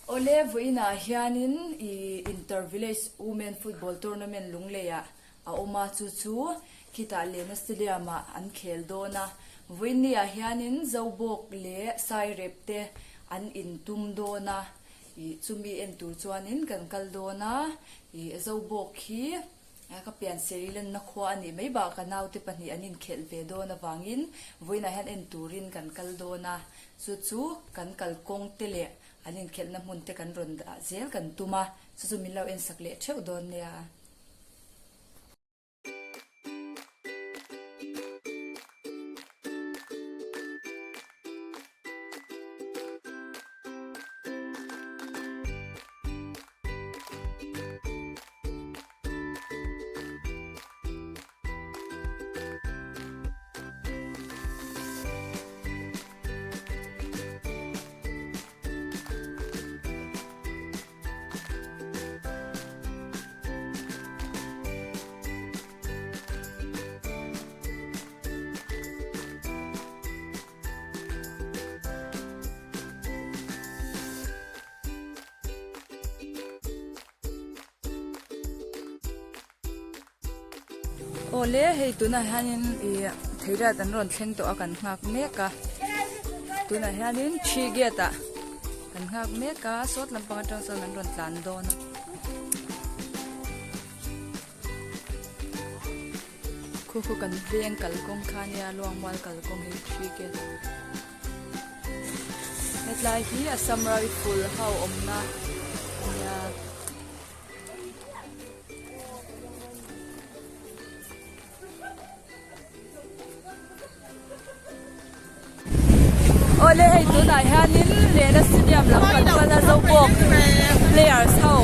Awle vawiinah hianin ih Inter Village Women Football Tournament Lungleiah a awm a, chu chu khitah Lena Stadium ah an khel dawn a. Vawiinniah hianin Zobawk leh Sairep te an intum dawn a, ih chumi en tur chuanin kan kal dawn a, ih Zobawk hi ka pian seri lenna khua a nih mai bakah ka naute pahnih an inkhelh ve dawn avangin vawiinah hian en turin kan kal dawn a, chu chu kan kalkawng te leh an inkhelhna hmun te kan rawn dah zel kan tum a, chu chu min lo ensak leh theuh dawn nia. Awle hei tunah hianin ih theiriat an rawn thleng tawh a kan nghak mek a tunah hianin thi gate ah kan nghak mek a sawt lampang atang sawn an rawn tlan dawn a khu khu kan veng kalkawng kha ania luangmual kalkawng hi thi gate hetlai hi Assam rifle ho awmna ania. Awle hei tunah hianin Lehna Stadium lam kan pan a Zobawk players ho.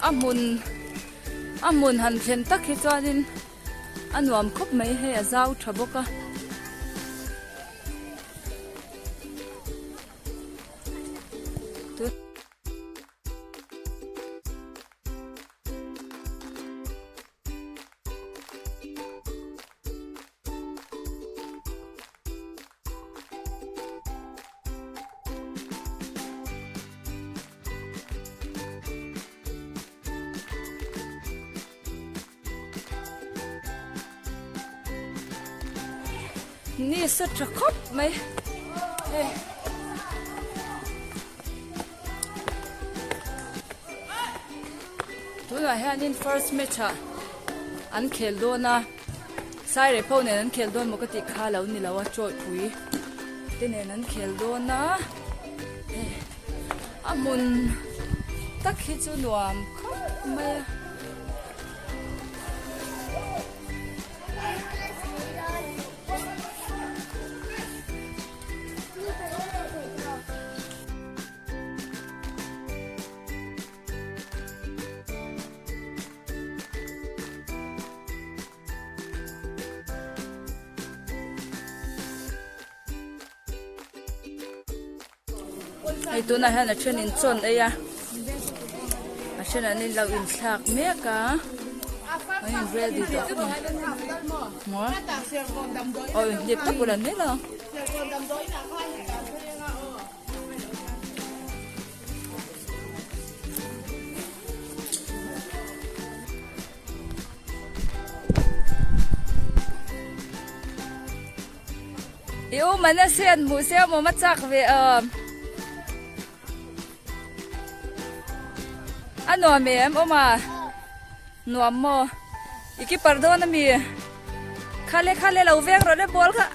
A hmun a hmun han thlen tak hi chuanin a nuam khawp mai hei a zau tha bawk a. Ni sa tha khawp mai hei. Tunah hianin first match ah an khel dawn a Saireh pho nen an khel dawn maw ka tih kha lo ni lo a chawipui te nen an khel dawn a hei a hmun tak hi chu nuam khawp mai a. Hei tunah hian a then in chawn ei a a then an in lo inthlak mek a an in ready tawh khawp mai maw aw inhlip tak bulah an mai lo. I u man a sen hmuh se awm a chak ve awm. A nuam em awm a? Nuam maw? I keeper dawn a mi? Khale khale lo veng rawh le ball kha.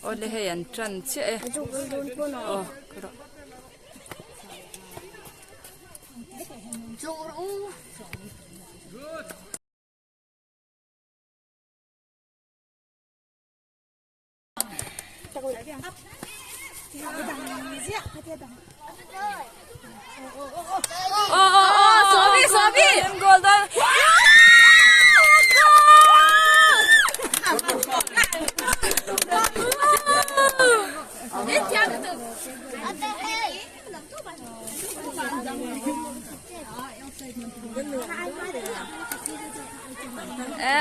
Awle hei an tan chiah e aw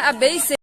A beisei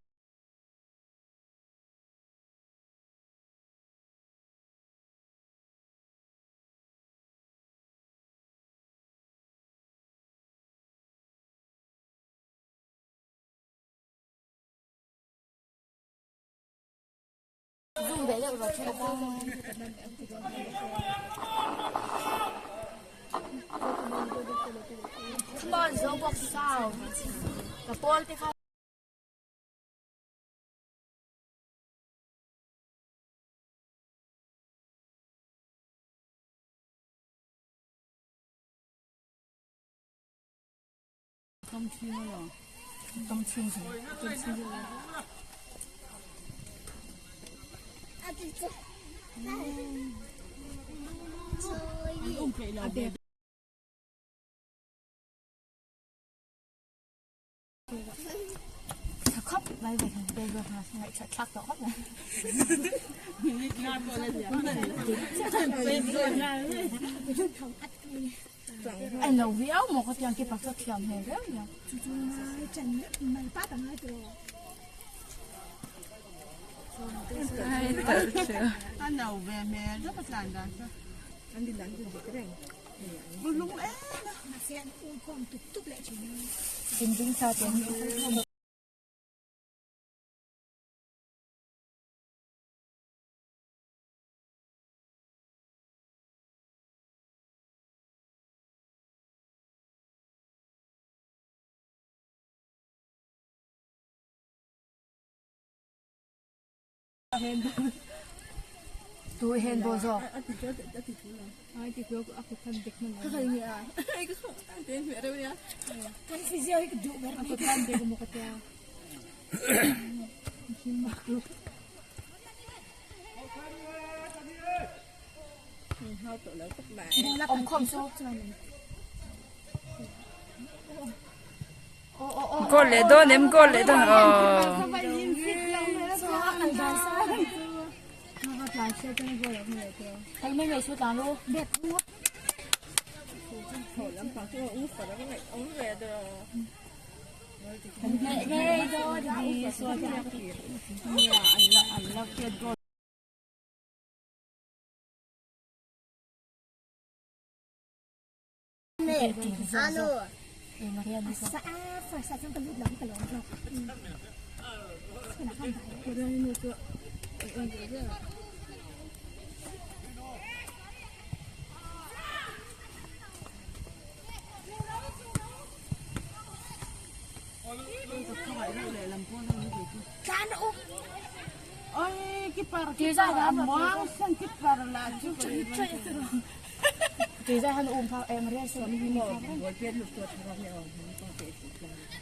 Tu handball zawk. Goal leh dawn em goal leh dawn aw.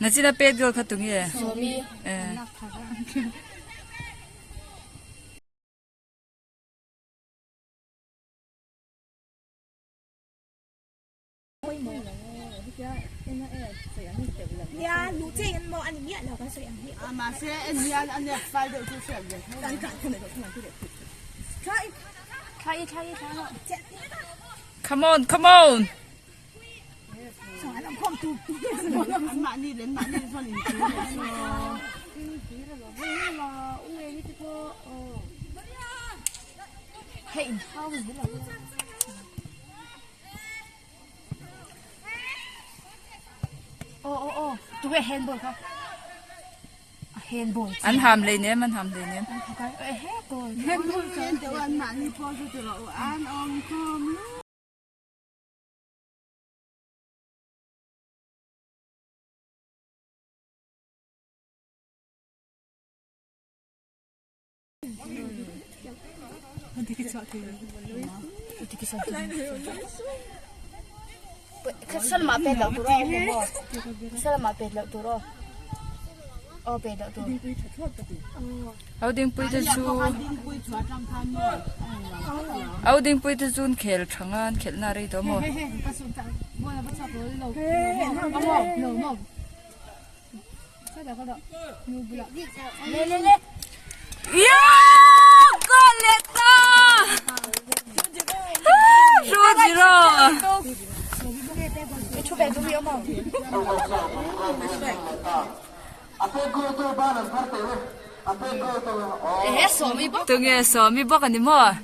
Nachina pet goal kha tunge eh. Come on, come on. An ham hlei nem, an ham hlei nem. Au dingpui te chu Au dingpui te chu an khel tha nga an khelh na rei tawh maw. Goal leh ta! 2-0. Tunge sawmi bawk a ni maw?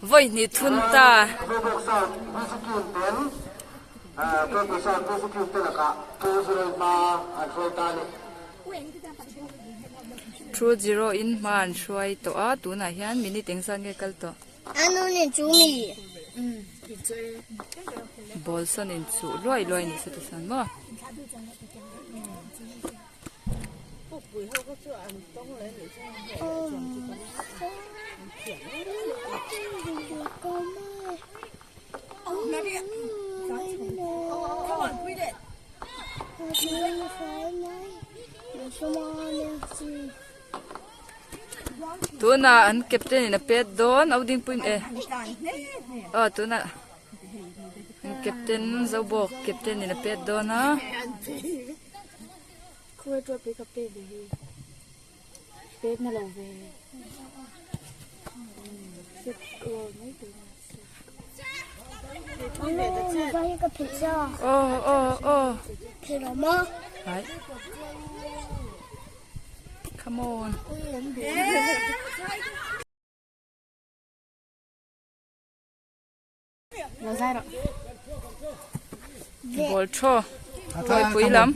Vawi hnih thun ta. 2-0 in hma an hruai tawh a, tunah hian minute engzat nge kal tawh? Ball sawn in chuh luai luai ni se ti chuan maw? Tunah an captain in a pet dawn au dingpui e aw tunah an captain Zobawk captain in a pet dawn a. Aw aw aw hai come on. Ball thaw Tuaipui lam.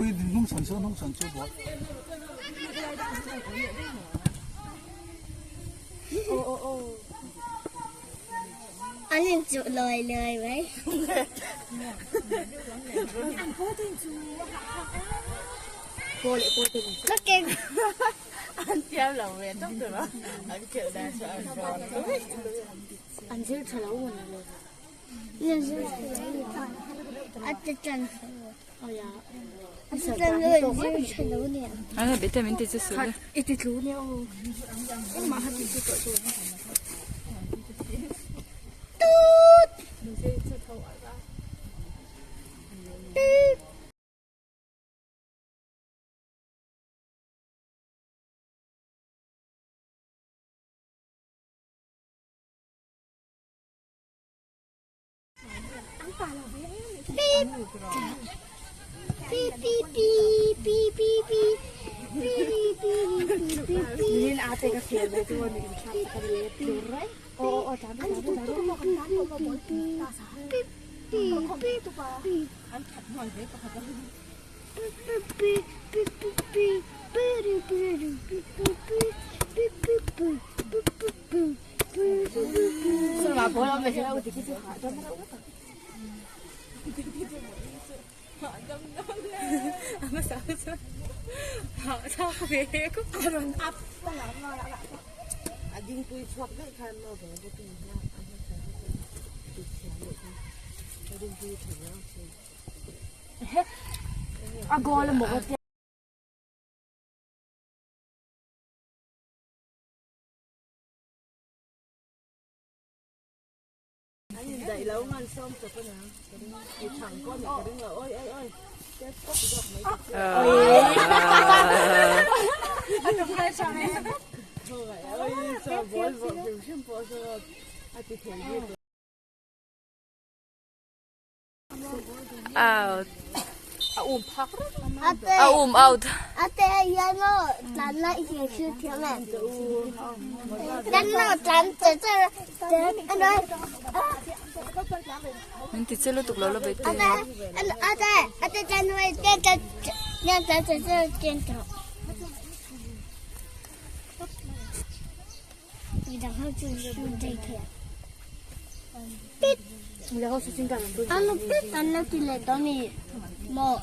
An inchuh lawi lawi mai. Ka keng. An zir tha lo maw ni le? A ti tan. A ti tan lo an zir tha lo nia. An la bete min ti chu suh le. I ti tlu nia aw. Engmah kha ti chu tawh tur. Tut! Tut! A goal emaw ka tia. Out. A um out. Ate yano tlan la i shi thiam em. Tlan la tlan che che ano. Min ti che lutuk lo la bei te. Ate ate ate tlan wei te te yan tlan che che chen tro. Midang ho chu shoot thei thei. Pit. Ano pit an lo ti leh tawh mi maw.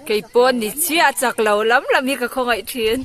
Kei pawh ni chiah chak lo lam lam hi ka khawngaih thin.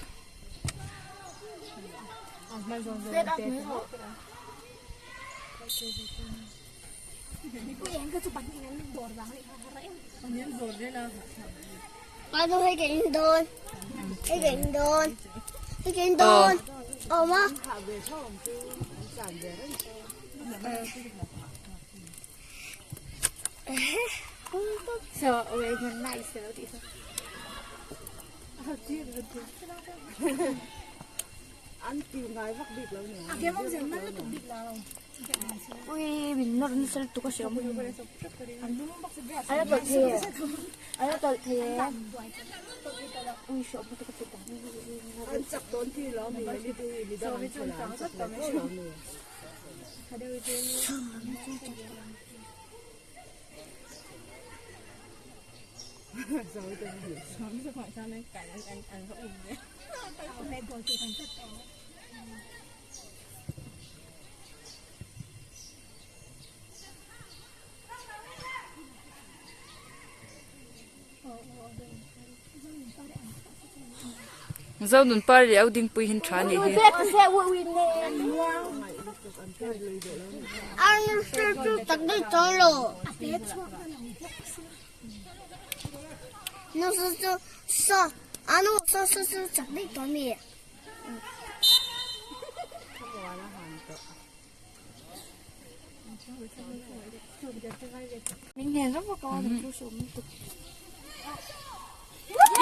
Zonun par leh au dingpui hin tha nih hi.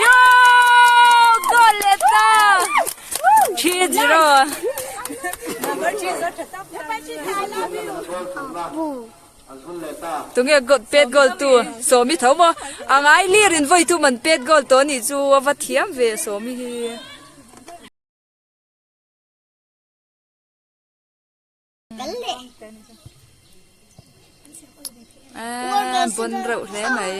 Yo! Goal leh ta! 3-0. Tunge goal pet goal tu Sawmi tho maw? A ngai lir in vawi thum an pet goal tawh anih chu a va thiam ve Sawmi hi. Eee bon reuh hle mai.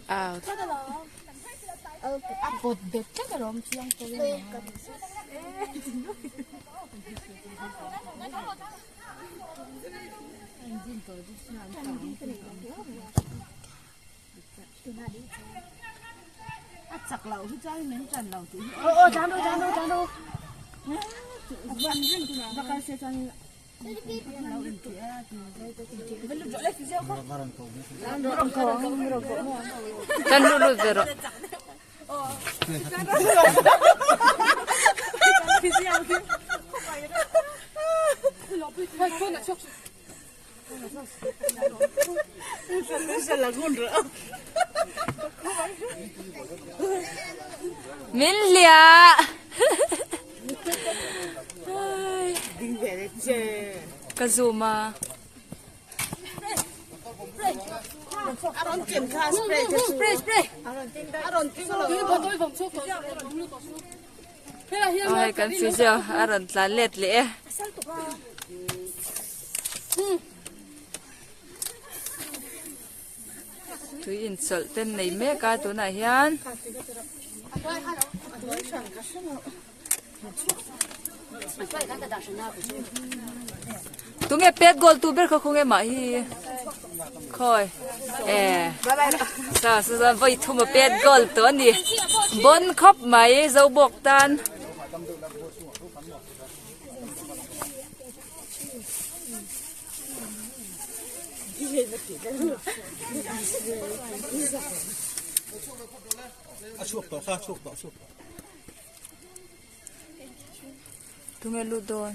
Out. Kan lut lut ve rawh. Min hliah. Ka zoom a. Aw hei kan physio a rawn tlan let leh e. Tui inchawlh te an nei mek a tunah hian. Tunge pet goal tu ber kha khawnge mah hi khawi e sa sa chuan vawi thum a pet goal tawh a ni bawn khawp mai zo bawk tan. Tunge lut dawn?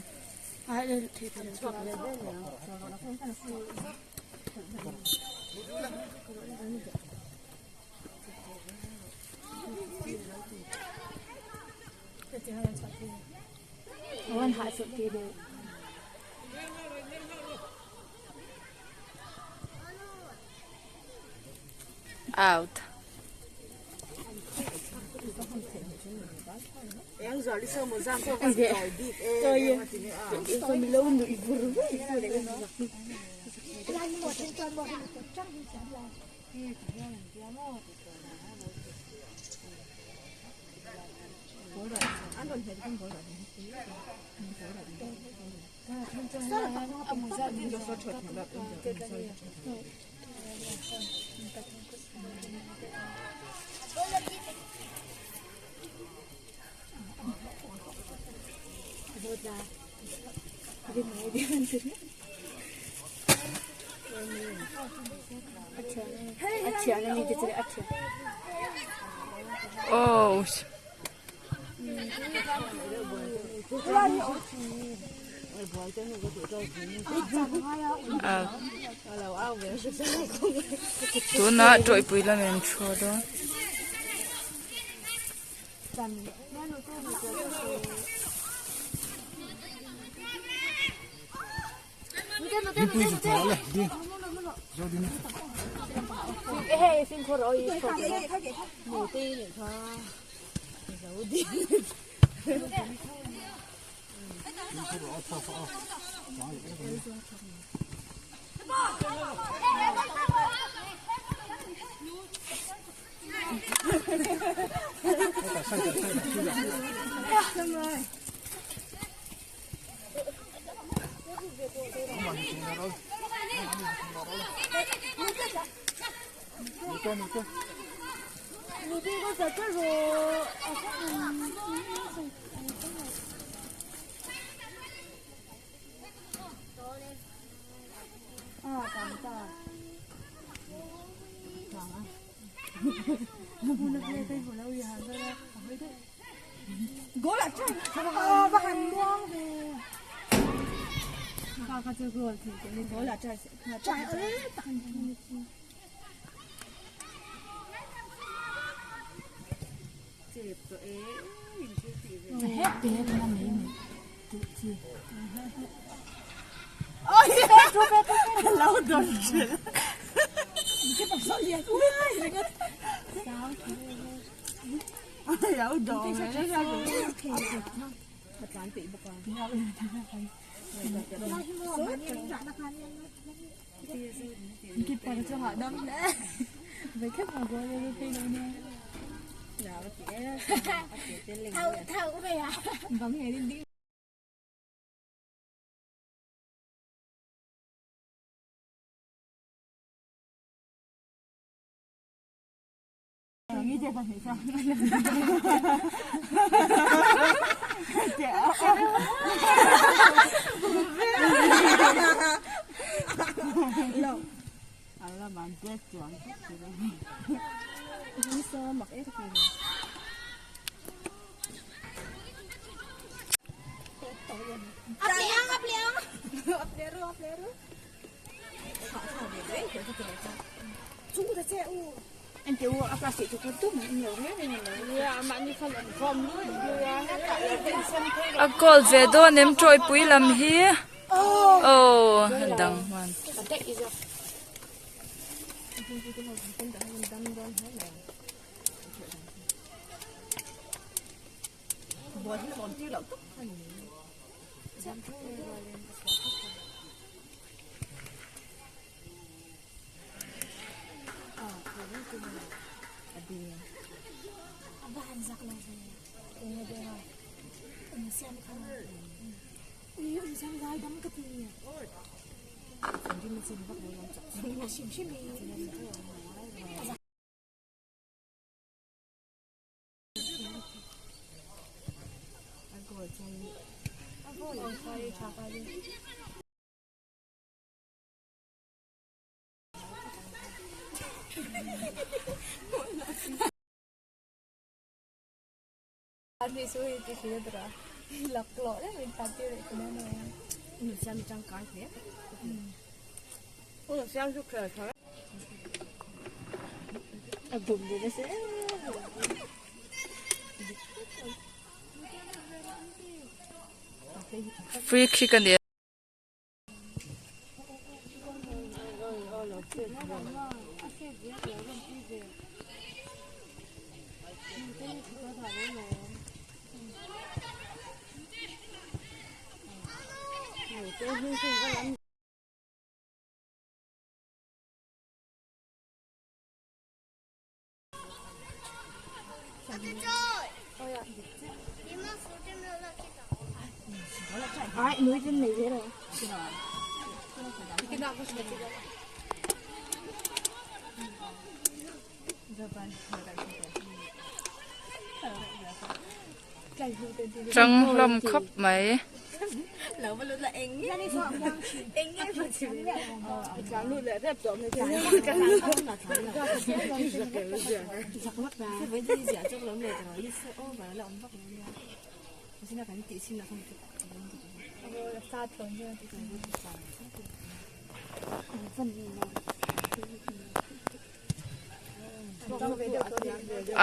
Out. Oh. Tunah tawihpui lamin an thu dawn. A goal ve dawn em tawipui lam hi aw dang hman. Free kick a ni a. Tang hlawm khawp mai.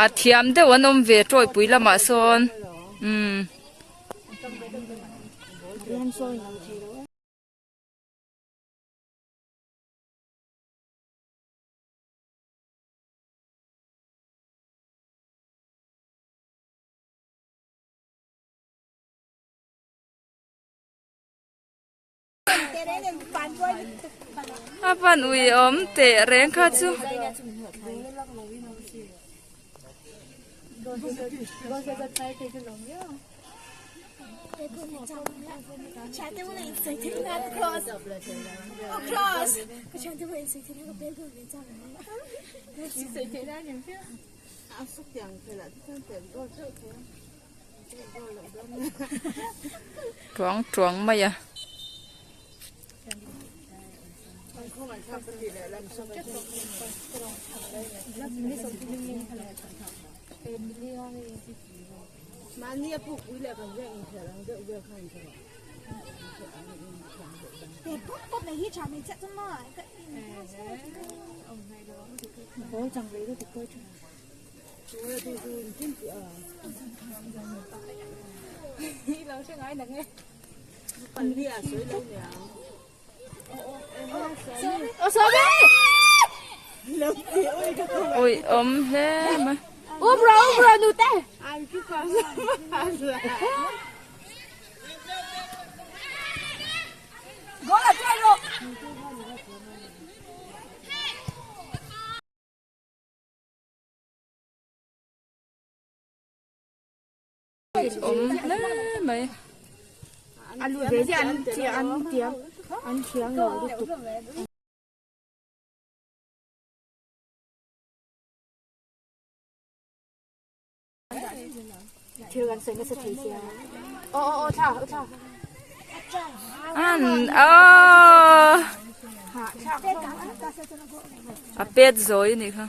A thiam deuh an awm ve tawipui lamah sawn umm. A van ui awm teh reng kha chu. Tuang tuang mai a. Ui awm hle mai. Awm hle mai. An aw a pet zawi anih kha.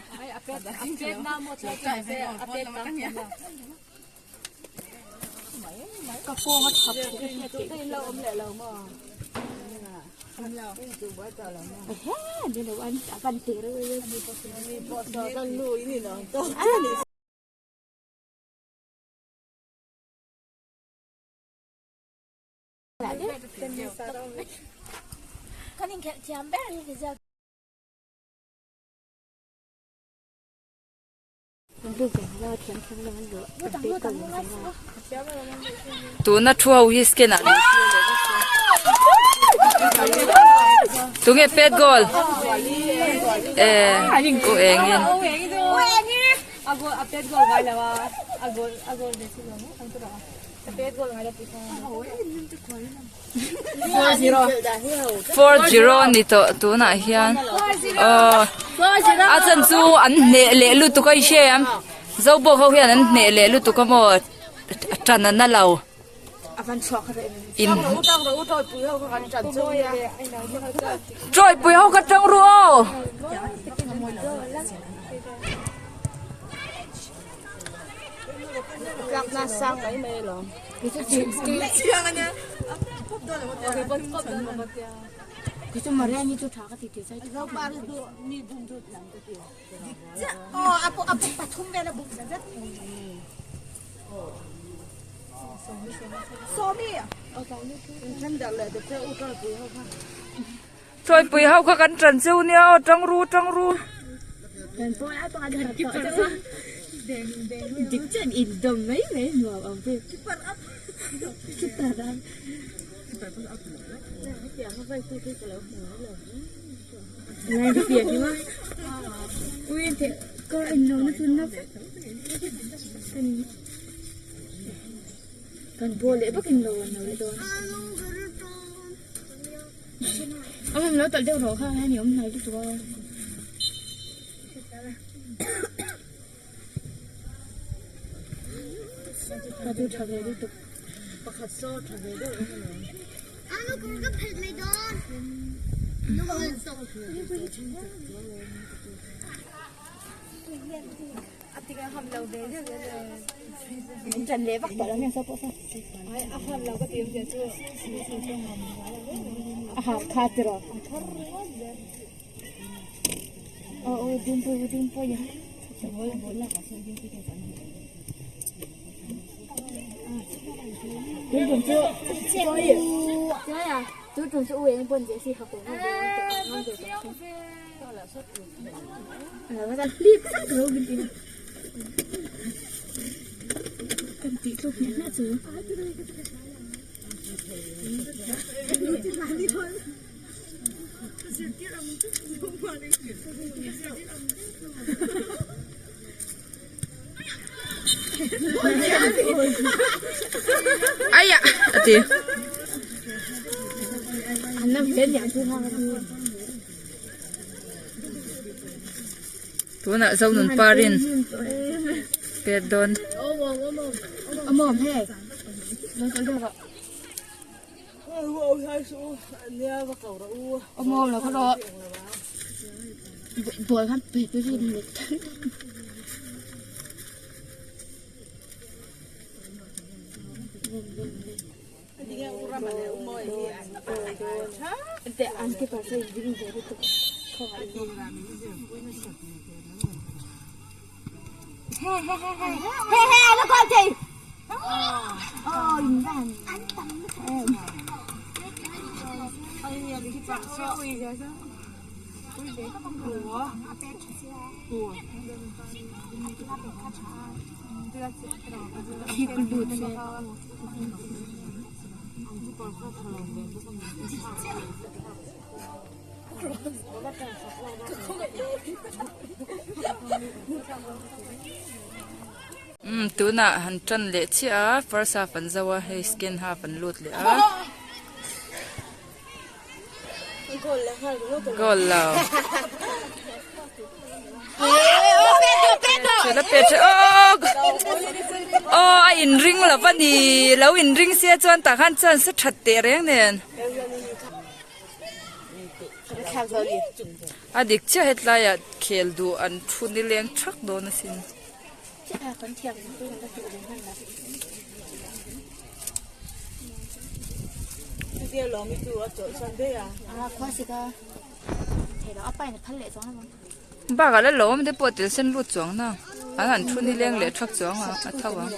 Tuna thu ho hi scan ah tunge pet goal eh u engin. 4-0 a ni tawh tunah hian aw a chan chu an hneh leh lutuk a i hre ang zobawk ho hian an hneh leh lutuk a maw tan an na lo in tawipui ho kha tang ru aw. Chawipui ho kha kan ṭan cheu nia aw ṭang ru ṭang ru. Aia a ti. Tunah Zonun parin pet dawn. Umm tunah han tan leh chiah a first half an zo a hei second half an lut leh a goal lo la pe tha aw aw a inring lo va ni lo inring sia chuan tah khan chuan sa that teh reng nen. A dik chiah hetlaiah khel duh an thu nileng thak dawn asin. Bakah la lo awm te pawh tel sen lut chuang na an han thu nileng leh thak chuang a a tho ang.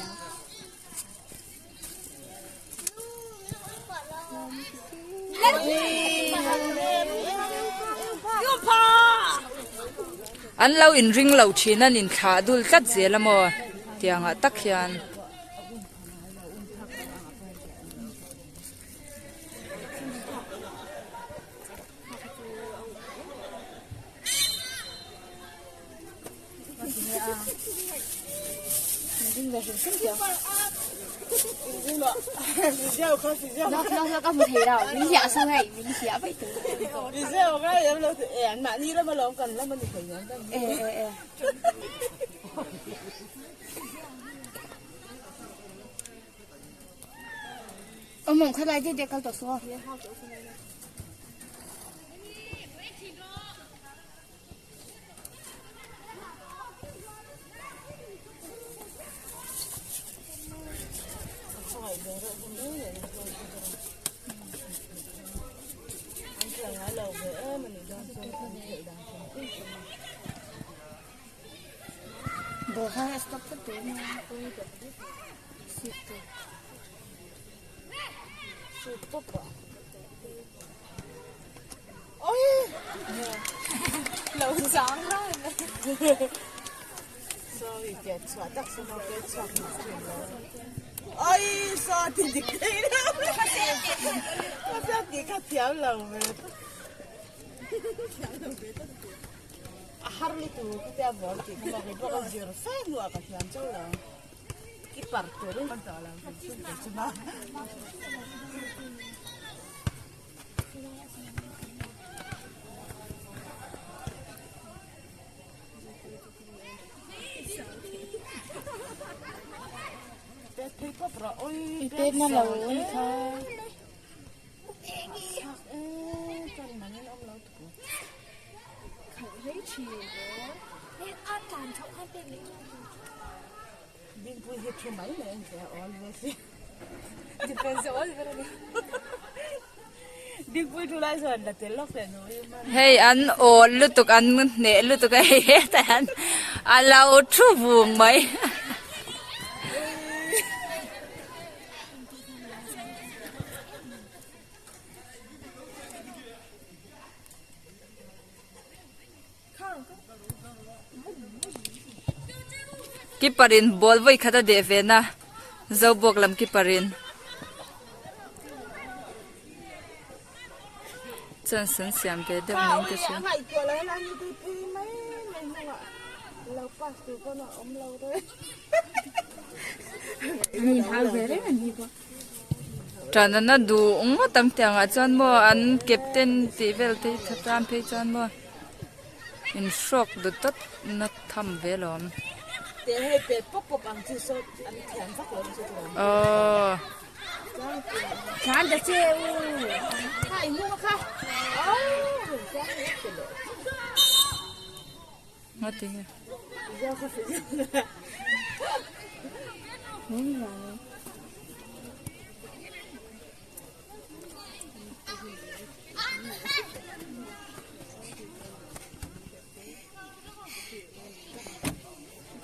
An lo inring lo thin an inthlah dul tlat zel a maw tiangah tak hian. Hei an awl lutuk an hneh lutuk a hei hetah hian a lo thu vung mai. Keeper in ball vawi khat a deh ve na Zobawk lam keeper in chance an siam ve deuh niin ka hria. Tan an a duh ngawt ang tiang ah chuan maw an captain tih vel te hi tan phei chuan maw in hrawk duh tawp na tham ve alawm. Aww. Ngatinge.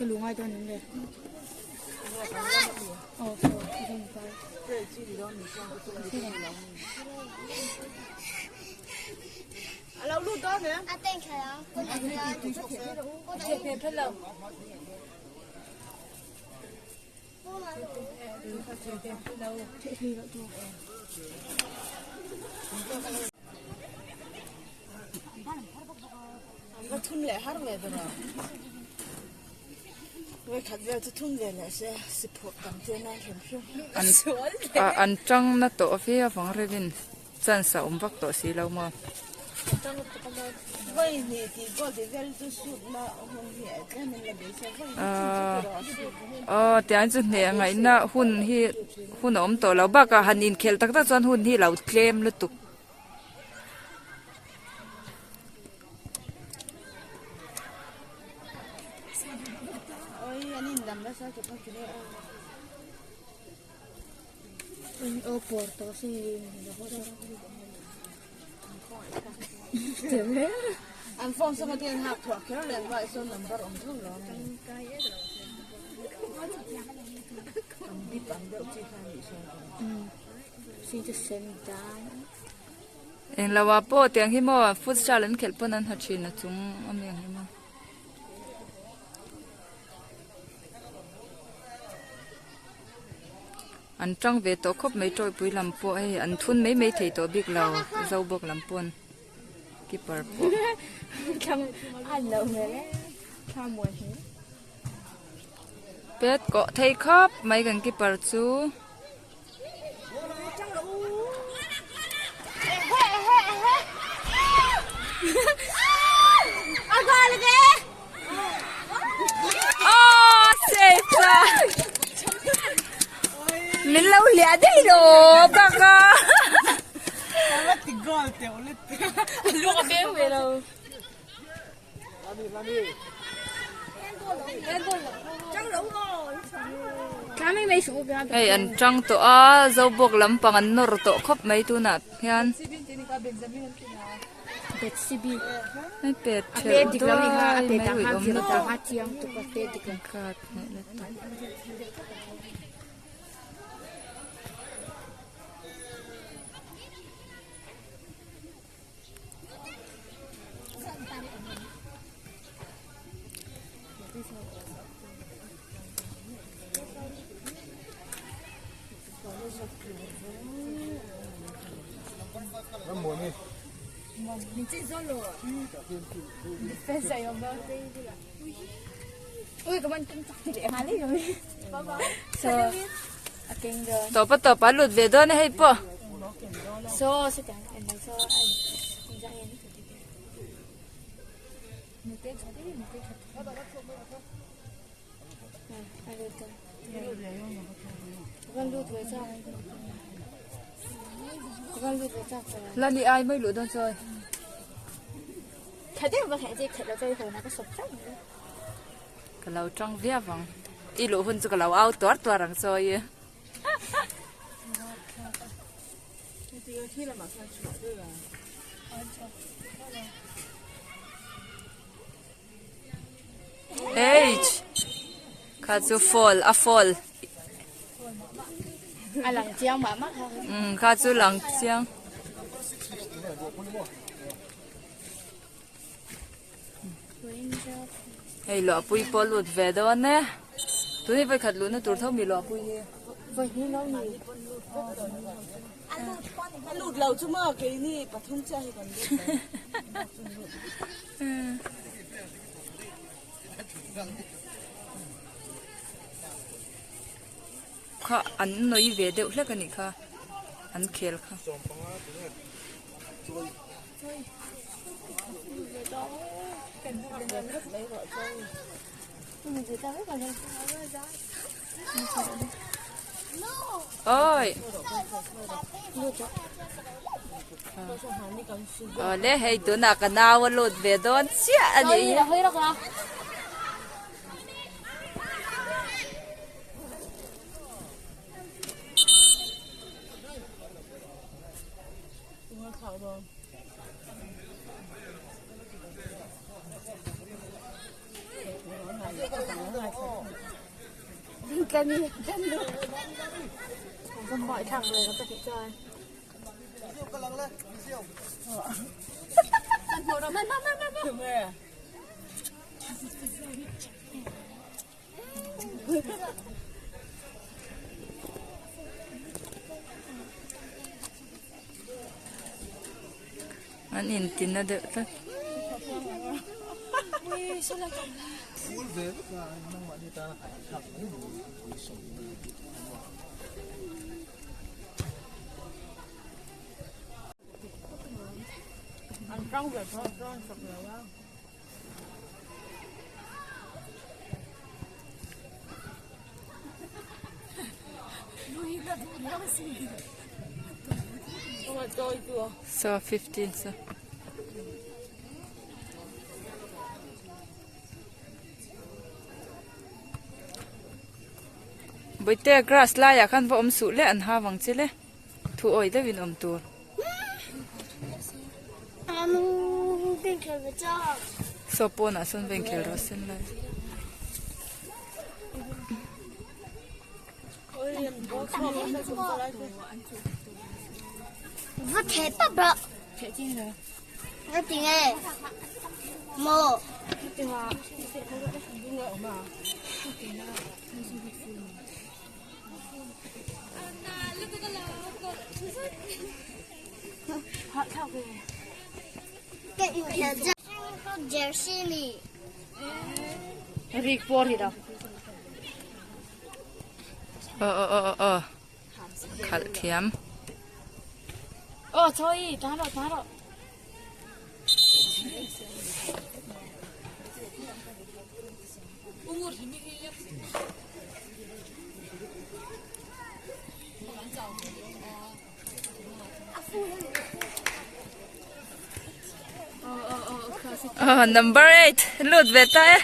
Ka lu ngai dawn em le? Aw saw ka rawn vai. An tang na tawh viau vang reuhin chance a awm vak tawh si lo maw. Aw tiang chu hneh ngaihna hun hi hun a awm tawh lo bakah han inkhelh tak tak chuan hun hi a lo tlem lutuk. Englo ah pawh tiang hi maw futsal an khelh pawn an ha thin a chung ami ang hi maw. An tang ve tawh khawp mai tawipui lam pawh hei an thun mai mai thei tawh bik lo zo bawk lam pawn keeper pawh. Pet kawh thei khawp mai kan keeper chu. Min lo hliah daih lo bak a. Hei an tang tawh a zobawk lampang an nawr tawh khawp mai tunah hian hei pet ṭhelh duai mai ui awm lutuk Tawp a tawp a lut ve dawn a hei pawh. La ni ai mai luh dawn chawi. Ka lo tang viau ang. I luh hun chu ka lo au tuar tuar ang chawi. H kha chu fall a fall a lang chiang mah mah kha um kha chu lang chiang hei luahpui pawh lut ve dawn e tuni vawikhat luhna tur tho mi luahpui hi A lut lo chu maw keini pathum chiah hi kan lut Kha an nawi ve deuh hlek a nih kha an khel kha. Oi. Awle hei tunah ka nau a lut ve dawn chiah a nih hi. An intina deuh tlat. So 15 so. Bawihte grass laiah khan va awm suh le an ha vang che le thu awih deuhin awm tur. Saw pawnah sawn va inkhel rawh sen lai. Va theh pap rawh. Nga ti nge? Maw? Ka inkhel zat. Jersey ni. Rik por hi da. Aw aw aw aw khalh thiam. Aw chawi ta rawh ta rawh. Aw number 8 lut ve ta e.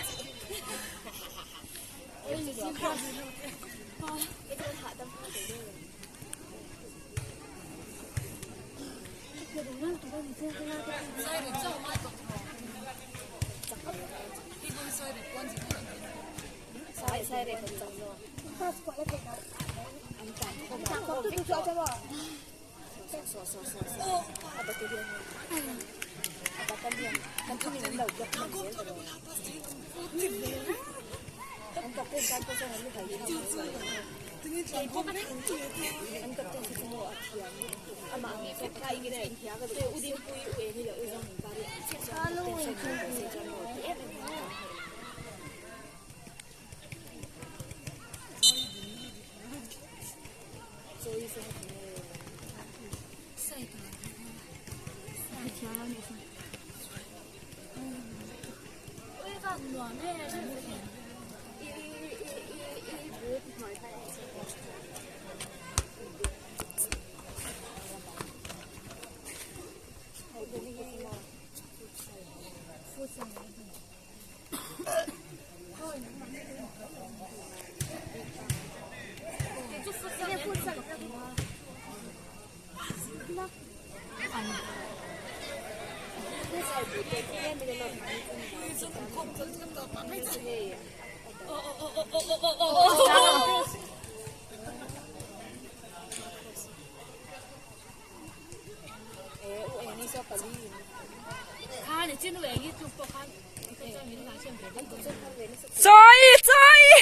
Chawi chawi.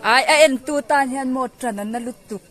Ai a en tu tan hian maw tan an na lutuk.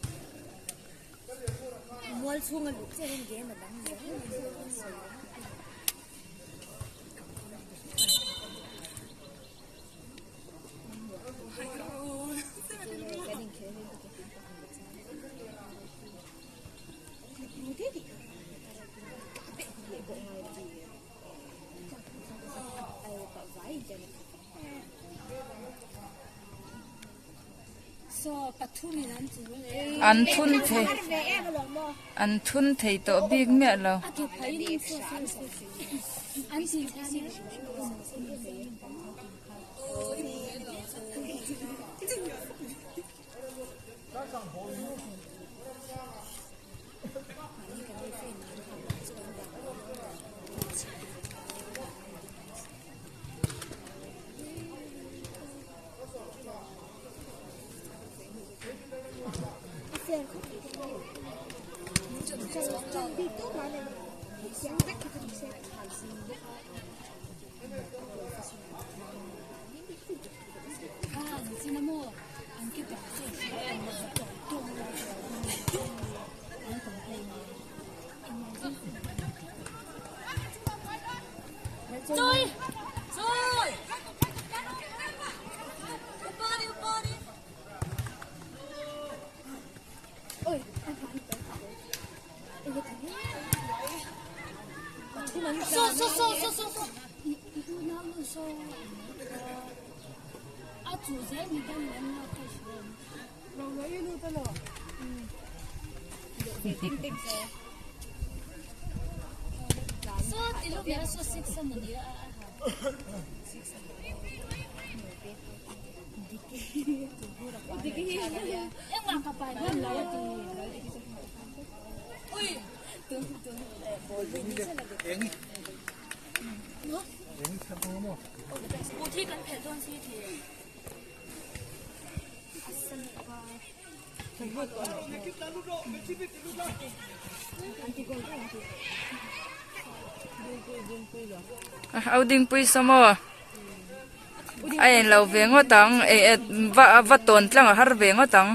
An thun thei an thun thei tawh bik miah lo. Au dingpui saw maw a en lo ve ngawt ang va tawn tlang a har ve ngawt ang.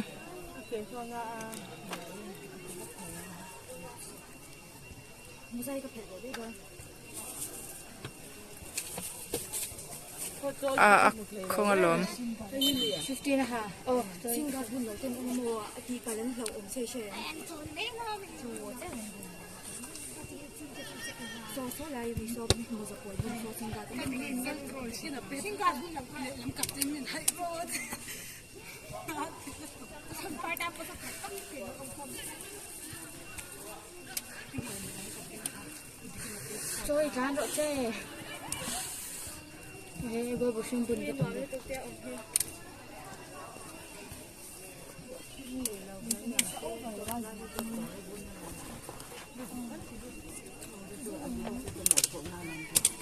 A a khawng alawm.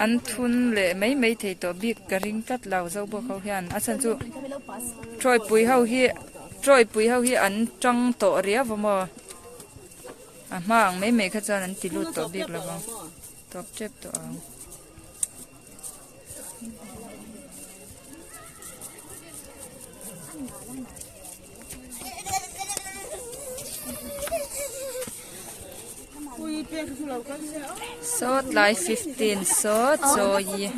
An thun leh mai mai thei tawh bik ka ring tlat lo zo bawk ho hian a chhan chu tawipui ho hi tawipui ho hi an tang tawh riau a maw a hma ang mai mai kha chuan an ti lut tawh bik lo vang tawp tep tawh ang. Saw tlai 15 saw chaw yi.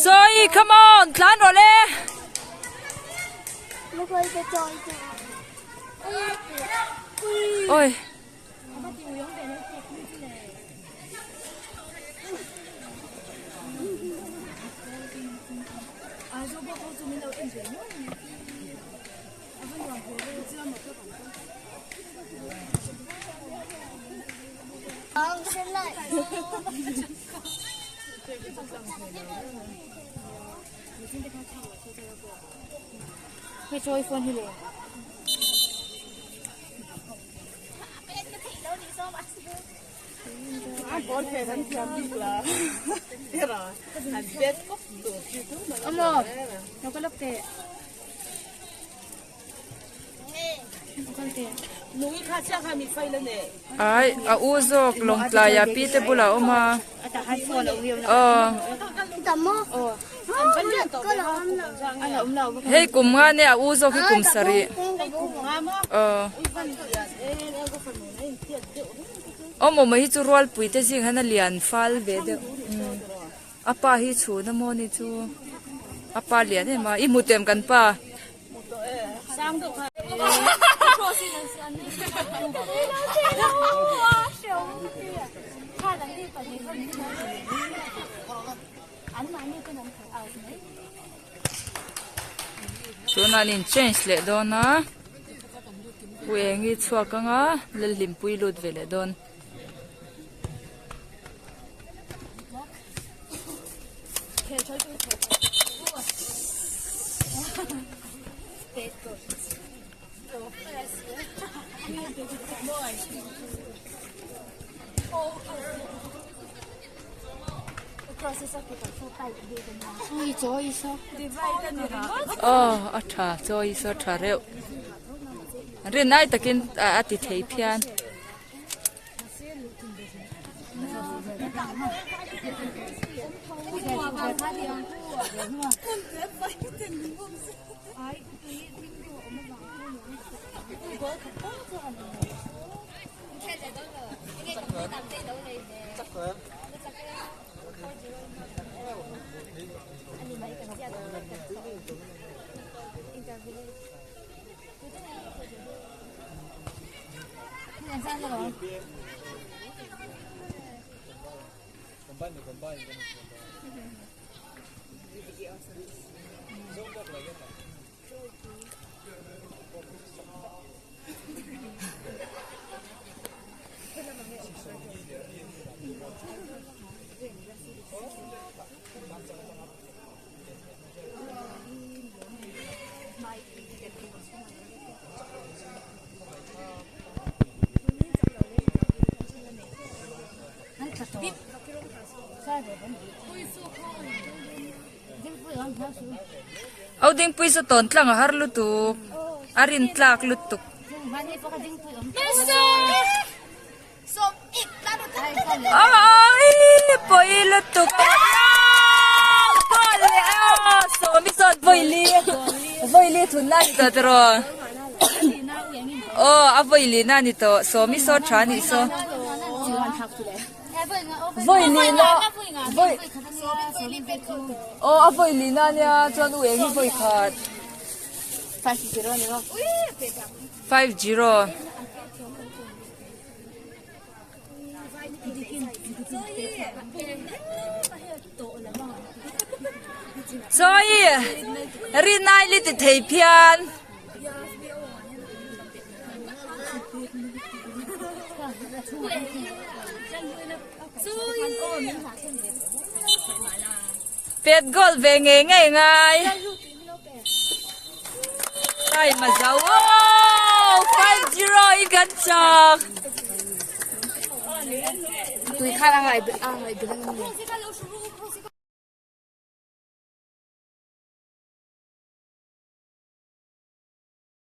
Sawi come on tlan rawh le. Oi. Ai a u zawk lawngtlai ah pi te bulah a awm a aw hei kum nga nia a u zawk hi kum sarih aw awm awm hi chu rualpui te zing hian a lian fal ve deuh a pa hi chhun a maw ni chu a pa lian em a i hmu tawh em kan pa. Tunah an in change leh dawn a pu eng hi chhuak anga Lalhlimpui lut ve leh dawn. Aw a tha chaw hi saw tha reuh rinai takin a ti thei phian. Au dingpui saw tawn tlang a har lutuk a rin tlak lutuk. Aii pawi lutuk goal leh a sawmi chuan vawili vawili thun na a ni tawh tiraw aw a vawili na a ni tawh sawmi saw tha a nih saw vawili na vawi aw a vawili na ania chuan u eng hi vawi khat 5-0. Chawi rinai li ti thei phian. Pet goal ve ngei ngei ngai. Time a zo oh 5-0 in kan chak. Tui khan a ngai a ngai ber ang.